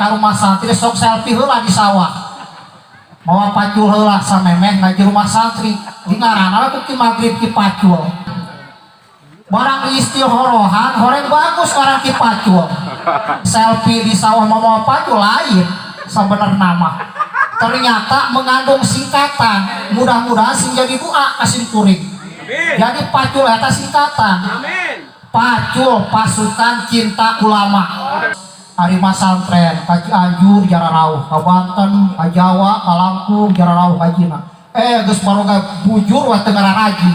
Ka rumah santri sok selfie heula di sawah. Mawa pacul heula samemeh ngaji rumah santri. Di ngaranna we ku Ki Maghrib Ki Pacul. Barang istihorohan horeng bagus ngaran Ki Pacul. Selfie di sawah mawa pacul lain sebenarnya mah. Ternyata mengandung singkatan. Mudah-mudahan sing jadi doa ka sim kuring. Jadi pacul eta singkatan. Pacul pasukan cinta ulama. Ari masantren ka Cianjur jararauh, ka Banten, ka Jawa, ka Lampung jararauh kajina. Geus baroga bujur wah teu ngararaji.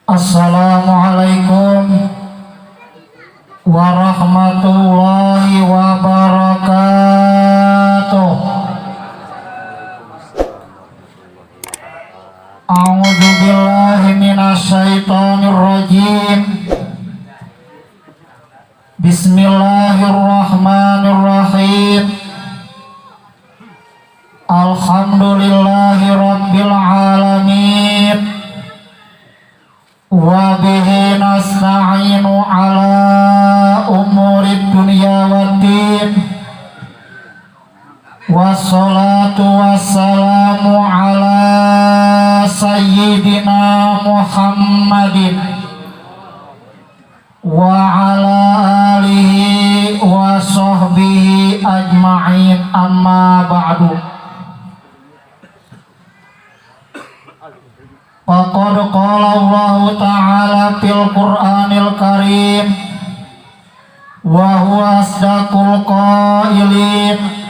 Assalamualaikum warahmatullahi wabarakatuh. A'udzu billahi minasyaitonir rajim. Bismillahirrahmanirrahim. Alhamdulillahi rabbil alamin. Wa bihi nasta'inu ala umurid dunya waddin. Wassalatu wassalamu ala sayyidina Muhammadin wa ala alihi wa sahbihi ajma'in, amma ba'du. Faqad qala Allahu ta'ala fil Qur'anil Karim wa huwa asdaqul qailin.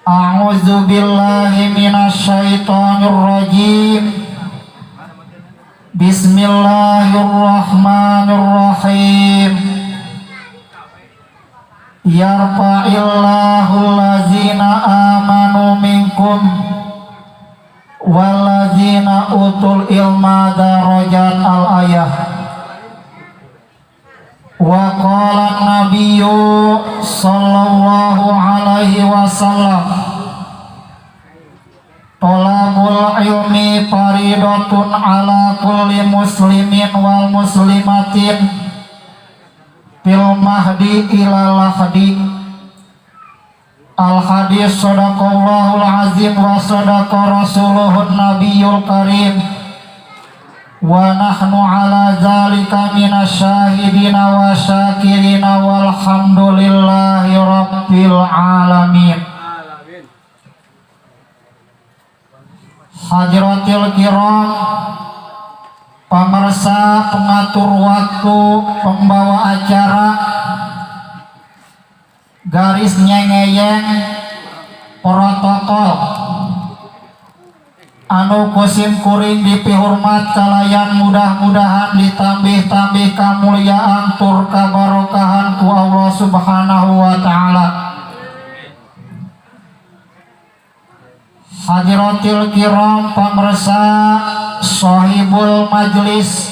A'udzu billahi minasyaitonir rajim. Bismillahirrahmanirrahim. Yarfa'illahu allazina amanu minkum wallazina utul ilma darajat al-ayah. Wa qala nabiyyu sallallahu alaihi wasallam, talabul ilmi faridatun ala kulli muslimin wal muslimatin fil mahdi ila lahdi. Al hadis sadaqallahul azim wa sadaqa rasuluhun nabiyul karim. Wa nahnu ala zalika minasyahidina wa syakirina walhamdulillahi rabbil alamin. Hadratil kiram, pemirsa, pengatur waktu, pembawa acara, garis nyengeyeng protokol anu kusim kuring dipihormat kalayan mudah-mudahan ditambih-tambih kamuliaan tur kabarokahan ku Allah Subhanahu wa ta'ala. Hadiratil kiram, pemirsa, sohibul majlis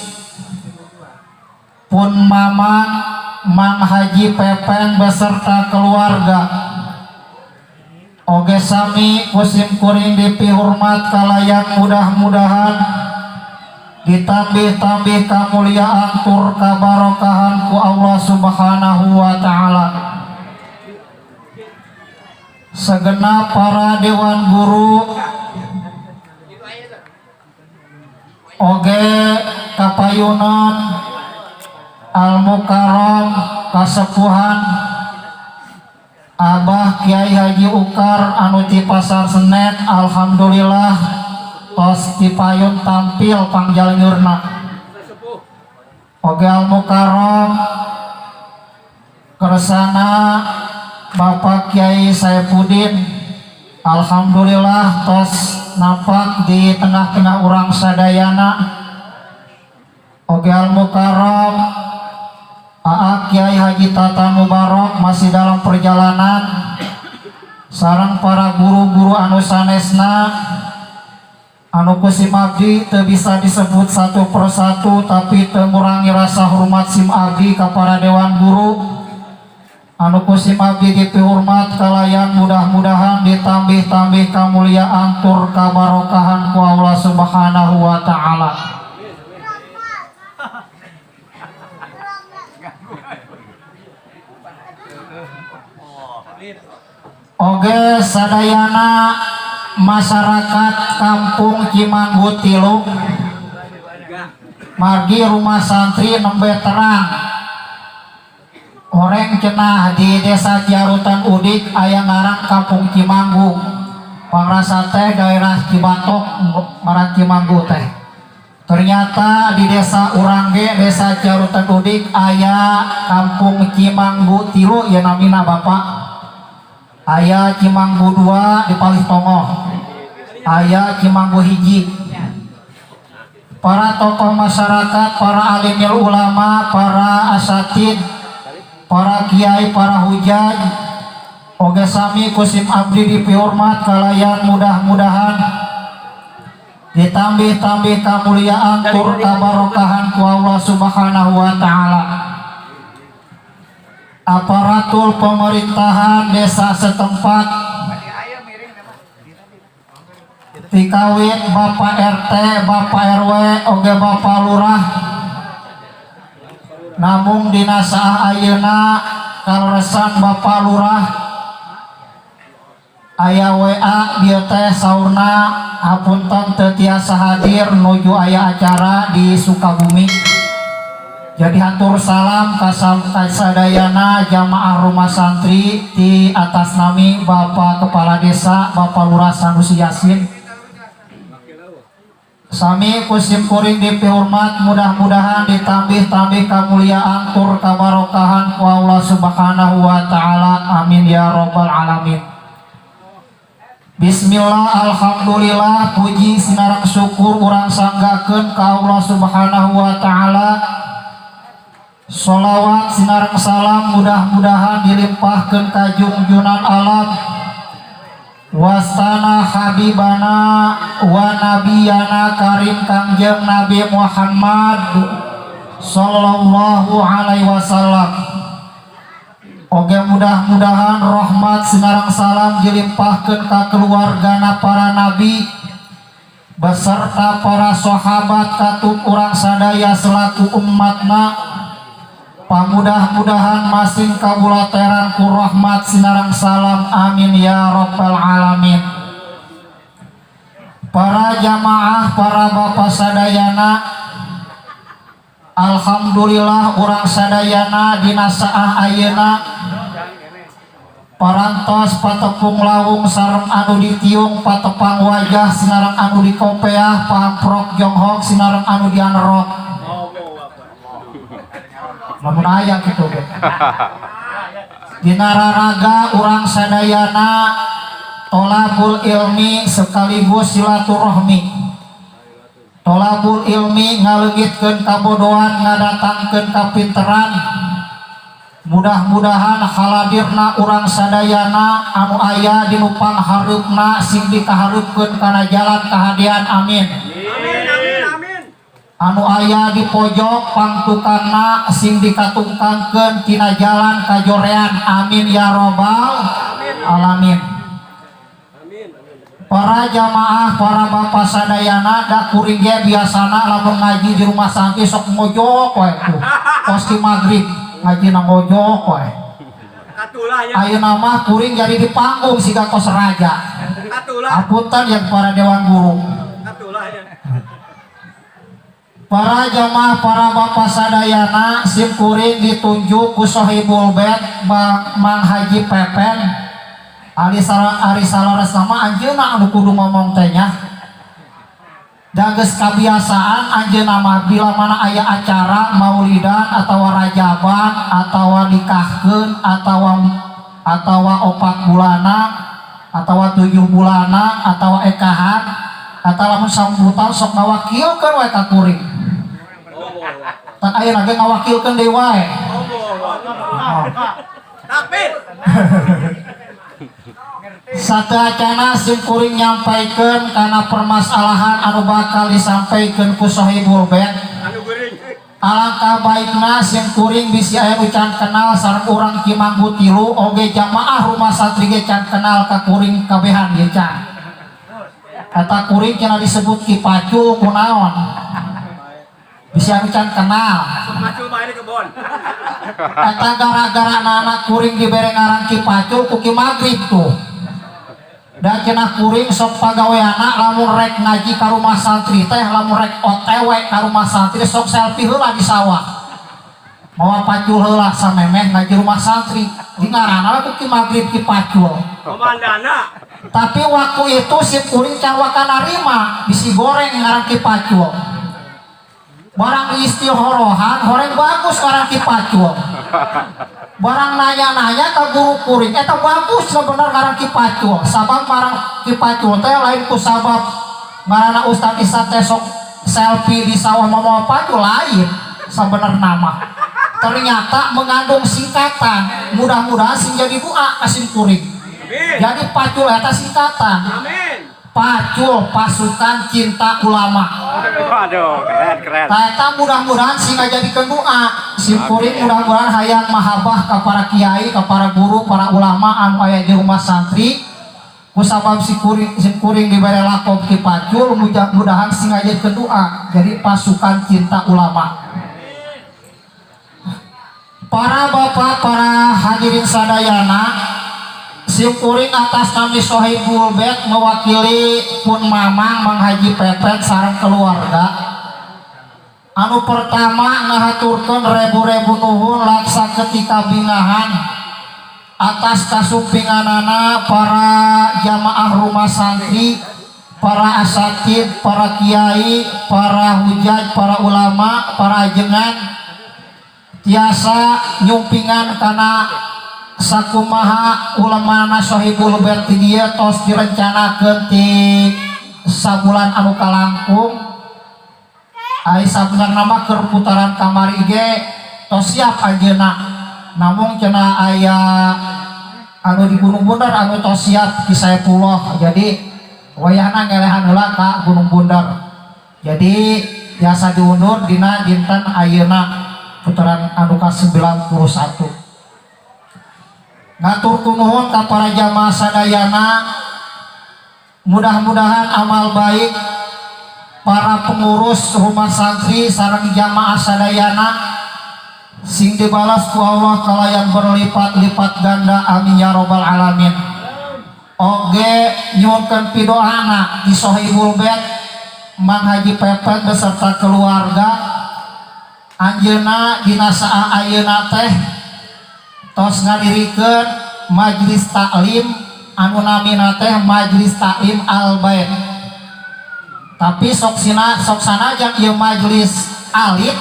pun Mamang Mang Haji Pepeng beserta keluarga, oge sami kusim kuring dipihormat kalayan mudah-mudahan ditambih-tambih kamuliaan tur kabarokahan ku Allah Subhanahu wa ta'ala. Segenap para dewan guru oge kapayunan al mukarram kasepuhan Abah Kiai Haji Ukar anu ti Pasar Senen, alhamdulillah tos tipayun tampil pangjalengurna. Oge al mukarram kersana Bapak Kiai Saifuddin, alhamdulillah tos nampak di tengah-tengah urang sadayana. Oge al mukarram Aa Kiai Haji Tata Mubarok masih dalam perjalanan sareng para guru-guru anu sanesna anu ku sim abdi teu bisa disebut satu persatu, tapi teu ngurangi rasa hormat sim abdi ka para dewan guru anu ku sim abdi dipihormat kalayan mudah-mudahan ditambih-tambih kamuliaan tur kabarokahan ku Allah Subhanahu wa ta'ala. Oge sadayana masyarakat Kampung Cimanggu Tilu, margi rumah santri nembe terang. Orang cenah di Desa Ciarutan Udik aya ngaran Kampung Cimanggu. Pangrasa teh daerah Cibatok ngaran Cimanggu teh. Ternyata di desa urang ge, Desa Ciarutan Udik, aya Kampung Cimanggu Tilu ya namina, Bapak. Aya Cimanggu 2 di Palih Tongoh, aya Cimanggu 1. Para tokoh masyarakat, para alimil ulama, para asatid, para kiai, para hujaj, oge sami ku sim abdi dipihormat kalayan mudah-mudahan ditambih-tambih kemuliaan tur kabarokahan ku Allah Subhanahu wa Ta'ala. Aparatur pemerintahan desa setempat, tikawit Bapak RT, Bapak RW, oge Bapak Lurah. Namung dina saah ayeuna kaleresan Bapak Lurah aya WA dieu teh, saurna hapunten teu tiasa hadir, nuju aya acara di Sukabumi. Jadi hatur salam ka sadayana jamaah rumah santri di atas nami Bapak Kepala Desa, Bapak Lurah Sanusi Yasin. Sami ku sim kuring dipihormat, mudah-mudahan ditambih-tambih kemuliaan tur kabarokahan ku Allah Subhanahu wa Ta'ala. Amin ya robbal alamin. Bismillah, alhamdulillah, puji sinareng syukur urang sanggakeun ka Allah Subhanahu wa Ta'ala. Solawat sinareng salam mudah-mudahan dilimpahkan ka junjunan alam wastana habibana wa nabiyana karim Kangjeng Nabi Muhammad sallallahu alaihi wasallam. Oge mudah-mudahan rahmat sinareng salam dilimpahkan ka keluargana para nabi beserta para sahabat katut urang sadaya selaku umatna. Pamudah-mudahan masing kabulateran ku rahmat sinareng salam. Amin ya robbal alamin. Para jamaah, para bapak sadayana, alhamdulillah urang sadayana dina saah ayeuna parantos patepung lawung sareng anu ditiung, patepang wajah sinareng anu dikopeah, pamprok jonghok sinareng anu dianerok, lamun aya kitu ge. Dina raraga urang sadayana tolabul ilmi sekaligus silaturahmi. Tolabul ilmi ngaleungitkeun kabodohan, ngadatangkeun kapinteran. Mudah-mudahan haladirna urang sadayana anu aya di nu panghareupna sing dikahareupkeun kana jalan kahadean. Amin. Anu aya di pojok pangtukangna sing dikatungkangkeun tina jalan kajorean. Amin ya robbal alamin. Para jamaah, para bapak sadayana, da kuring ge biasana lamun ngaji di rumah santri sok ngojok wae tuh. Pasti maghrib ngaji na ngojok wae. Atulah ya. Ayeuna mah kuring jadi di panggung siga kos raja. Atulah. Apunten yang para dewan guru. Atulah ya. Para jamaah, para bapak sadayana, sim kuring ditunjuk ku Sohibul Bait Mang Haji Pepen. Ari sala ari salares nama anjeunna anu kudu ngomong teh nya. Da geus kabiasaan anjeunna mah bila mana aya acara maulidan atau rajaban atau nikahkeun atau 4 bulana atau 7 bulana atau ekahan atau lamun sambutan sok ngawakilkeun wae ka kuring. Tah, ayeuna ge ngawakilkeun deui wae. Oh. Takbir. Sateuacana sim kuring nyampaikeun kana permasalahan anu bakal disampaikan ku Sohibul Bait. Anu geuring. Alangkah baikna sim kuring bisi aya nu can kenal sareng urang Cimanggu Tilu, oge jamaah rumah santri ge can kenal ka kuring kabehan ieu can. Kata kuring cenah disebut Ki Pacul kunaon. Bisa anu can kenal. Macul bae di kebon. Eta gara-gara anak kuring dibere ngaran Ki Pacul ku Ki Magrib tuh. Dan cenah kuring sok pagaweana lamun rek ngaji ka rumah santri teh, lamun rek OTW ka rumah santri, sok selfie heula di sawah. Mawa pacul heula samemeh ngaji rumah santri. Di ngaranna we ku Ki Magrib Ki Pacul. Komandana. Tapi waktu itu si kuring can waka narima, bisi goreng ngaran Ki Pacul. Barang istihorohan, horeng bagus ngaran Ki Pacul. Barang nanya-nanya ke guru kuring, eta bagus sebenar ngaran Ki Pacul. Sabab ngaran Ki Pacul teh lain ku sabab ngaranna Ustaz Isa teh sok selfie di sawah mawa pacul, lain sebenarnya nama. Ternyata mengandung singkatan. Mudah-mudahan sing jadi doa ka sim kuring. Amin. Jadi pacul eta singkatan. Amin. Pacul, pasukan cinta ulama. Waduh, keren keren. Eta mudah-mudahan sing ngajadikeun doa. Sim kuring mudah-mudahan hayang mahabbah ka para kiai, ka para guru, para ulama anu aya di rumah santri. Kusabab si kuring, sim kuring dibere lakob Ki Pacul, mudah-mudahan sing ngajadikeun doa. Jadi pasukan cinta ulama. Para bapak, para hadirin sadayana, sim kuring atas nami Sohibul Bait mewakili pun Mamang Mang Haji Pepet sareng keluarga. Anu pertama ngahaturkeun rebu-rebu nuhun laksa ketika bingahan atas kasumpinganana para jamaah rumah santri, para asatid, para kiai, para hujaj, para ulama, para ajengan tiasa nyumpingan karena sakumaha ulemana Sohibul Bait di dieu tos direncanakeun ti sabulan anu kalangkung. Ai sabenerna mah keur putaran kamari ge tos siap anjeunna, namun cenah aya anu di Gunung Bundar anu tos siap, Ki Saepullah, jadi wayahna ngelehan heula ka Gunung Bundar, jadi biasa diundur dina dinten ayeuna putaran anu ka 91. Ngatur nuhun ka para jamaah sadayana, mudah-mudahan amal baik para pengurus rumah santri sareng jamaah sadayana sing dibalas ku Allah kalayan berlipat-lipat ganda, amin ya robbal alamin. Oge nyuhunkeun pidoana di Sohibul Bait Mang Haji Pepet beserta keluarga. Anjeunna dina saa ayeuna teh tos ngadirikeun majelis taklim anu namina teh Majelis Taklim Al Bait, tapi sok sina sok sanajan ieu majelis alit,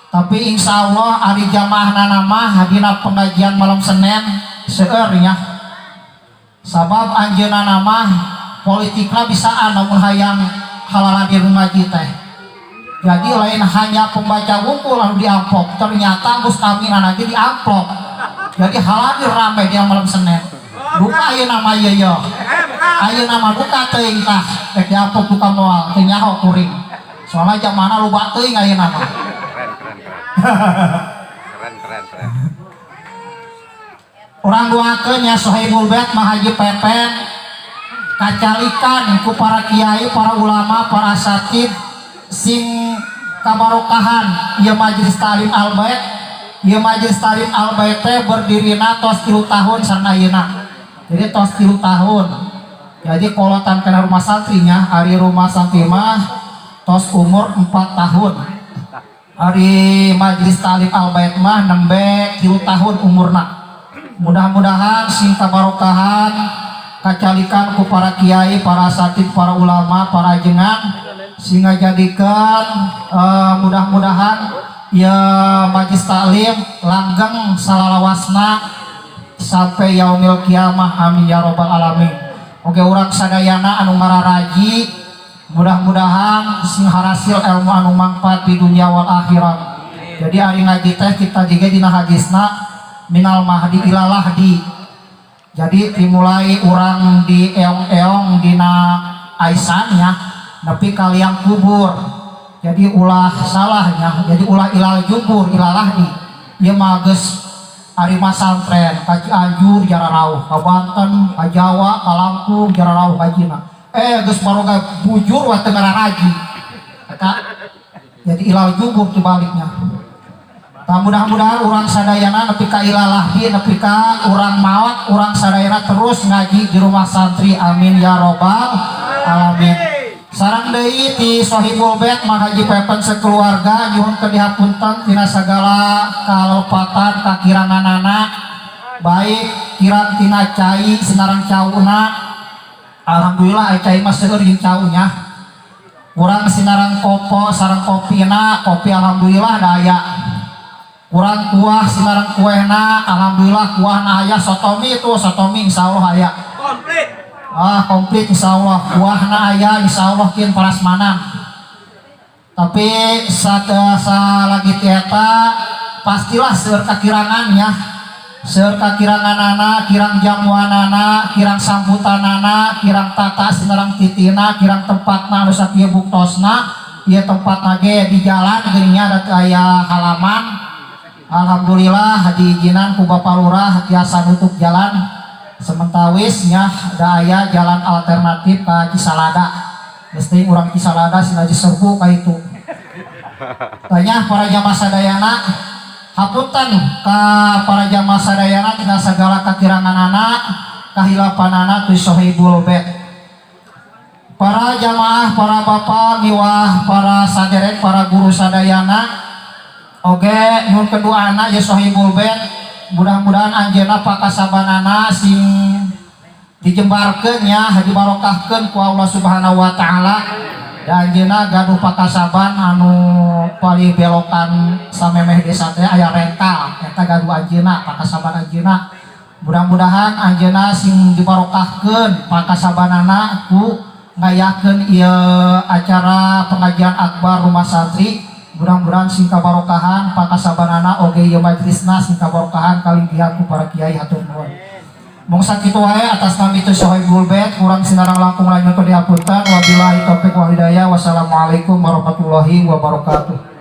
tapi insya Allah ari jamaah mah dina pengajian malam Senin seueur nya, sabab anjeunna mah politikna bisaan namun hayang halal di ngaji teh. Jadi lain hanya pembaca wungkul anu di amplop, ternyata mustami'an aja di amplop, jadi haladir rame dia malam Senin. Duka ayeuna mah ieu ye. Eh, buka. Ayeuna mah duka teuing tah rek di amplop duka moal, teu nyaho kuring, soalnya jamana loba teuing ayeuna mah. Keren keren keren. Keren keren keren. Urang doakeun nya Sohibul Bait Mang Haji Pepen kacalikan ku para kiai, para ulama, para asatid, sing kabarokahan ieu Majelis Taklim Al Bait. Ieu Majelis Taklim Al Bait teh berdirina tos 3 tahun sareng ayeuna, jadi tos 3 tahun. Jadi kolotan kana rumah santrinya, ari rumah santri mah tos umur 4 tahun, ari Majelis Taklim Al Bait mah nembe 3 tahun umurna. Mudah-mudahan sing kabarokahan, kacalikan ku para kiai, para asatid, para ulama, para ajengan, sehingga jadikan mudah-mudahan ya majelis taklim langgeng salalawasna sampai yaumil kiamah, amin ya robbal alamin. Oke, urang sadayana anu ngararaji mudah-mudahan sing harasil ilmu anu mangfaat di dunia wal akhirat. Jadi ari ngaji teh kita juga dina hadisna minal mahdi ila lahdi, jadi dimulai urang di eong-eong dina aisannya nepi ka liang kubur. Jadi ulah salahnya, jadi ulah ilal jubur ilal lahdi. Ieu mah geus ari masantren ka Cianjur jararauh, ka Banten, ka Jawa, ka Lampung jararauh kajina, geus baroga bujur wah teu ngararaji eta. Jadi ilal jubur dibaliknya. Tah, mudah-mudahan urang sadayana nepi ka ilalahdi, nepi ka urang maot, urang sadayana terus ngaji di rumah santri. Amin ya robbal alamin. Sareng deui ti Sohibul Bait Mang Haji Pepen sekeluarga, nyuhunkeun dihapunten tina sagala kalepatan kakiranganana, baik kirang tina cai sinareng cauna. Alhamdulillah aya cai mah, seueur jeung caunya. Kurang sinareng kopo sareng kopina, kopi alhamdulillah da aya. Kurang kuah sinareng kuehna, alhamdulillah kuahna aya. Sotomi itu, sotomi insyaallah aya. Komplit. Ah, komplit insyaallah. Kuahna aya insyaallah, kin parasmanan. Tapi saat lagi ti eta pastilah seueur kakirangan ya, seueur kakiranganana, kirang jamuanana, kirang sambutanana, kirang tata sinareng titina, kirang tempatna anu sakieu buktosna. Ieu tempatna ge di jalan geuning nya, da teu aya halaman. Alhamdulillah diizinan ku Bapak Lurah tiasa nutup jalan sementawis nya, da aya jalan alternatif ka Cisalada. Geus teuing urang Cisalada sina diserbu ka itu. Tanya para jamaah sadayana, hapunten ka para jamaah sadayana tina sagala kakiranganana, kahilapanana tu Sohibul Bait. Para jamaah, para bapak miwah para saderek, para guru sadayana oge nyuhunkeun doana ya Sohibul Bait, mudah-mudahan anjeunna pakasabanana sing dijembarkeun nya, dibarokahkeun ku Allah Subhanahu wa taala. Dan anjeunna gaduh pakasaban anu paling belokan samemeh desa teh aya rental, eta gaduh anjeunna, pakasaban anjeunna. Mudah-mudahan anjeunna sing dibarokahkeun pakasabanana ku ngayakeun ieu acara pengajian akbar rumah santri. Mudah-mudahan sing kabarokahan pakasabanana oge, ieu majlisna sing kabarokahan kalinggihan ku para kiai. Hatur nuhun. Mung sakitu wae atas nami itu Sohibul Bait, kurang sinareng langkung nyuhunkeun dihapunten. Wabillahi taufik wal hidayah, wassalamualaikum warahmatullahi wabarakatuh.